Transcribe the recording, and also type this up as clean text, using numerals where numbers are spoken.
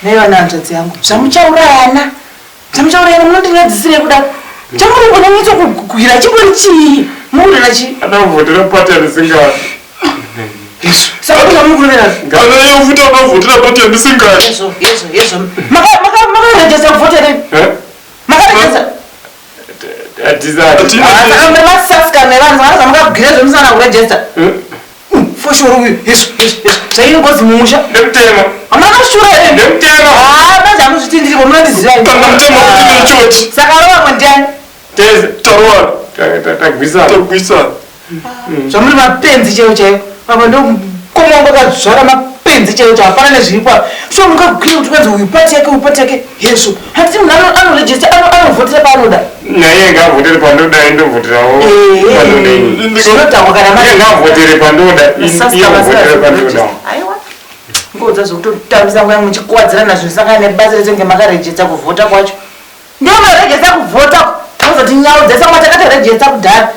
Naiva nehanzvadzi yangu, zvamuchaurayana, zvamuchaurayana, munondinyadzisirei kudaro? Chamuri kunyanyitsa kugwira chimbori chii? Murikuda chii? Anavhotera pati yandisingadi. Saka kuti zvamuri kurovera Kana iye futi anavhotera pati yandisingadi. Yezvo, yezvo, yezvo. Makarejesta kuvhota here? Eh? Makarejesta? Hatisati. Saka muri masaska nevanhu, saka zvamakagwira zvemusana kurejesta. Eh? Foshoro uyu, yezvo, yezvo, yezvo. Zvaingozi mumusha. Ndemutema. Hamuna mashura here? Ndemutema. Ah, manje hamuzviti ndiripo, munondiziva ini. Kana mutema kuti nechochi. Saka rovamwe ndiani? Tese. Tarowana. Tagwisana. Tagwisana. Zvamuri mapenzi chaiwo chaiwo. Apa ndomukoma wangu akazvara mapenzi chaiwo chaiwo, hapana nezviripo apa. So mungagwira kuti kwanzi uyu pati yake, uyu pati yake, hezvo. Handiti munhu anoregister, anovhotera paanoda. Naye ngaavhotere pandoda, indovhoterawo pandoda ini. Zvinodhakwa kana Iye ngaavhotere pandoda, iye ovhotere pandoda. Aiwa. Ngoudza zvekutotambisa nguva yangu muchikuwadzirana zvinosangana nebasa rese kunge makarejesta kuvhota kwacho. Ndiyo maregesta kuvhota, mozotinyaudza saka makatoregesta kudhara.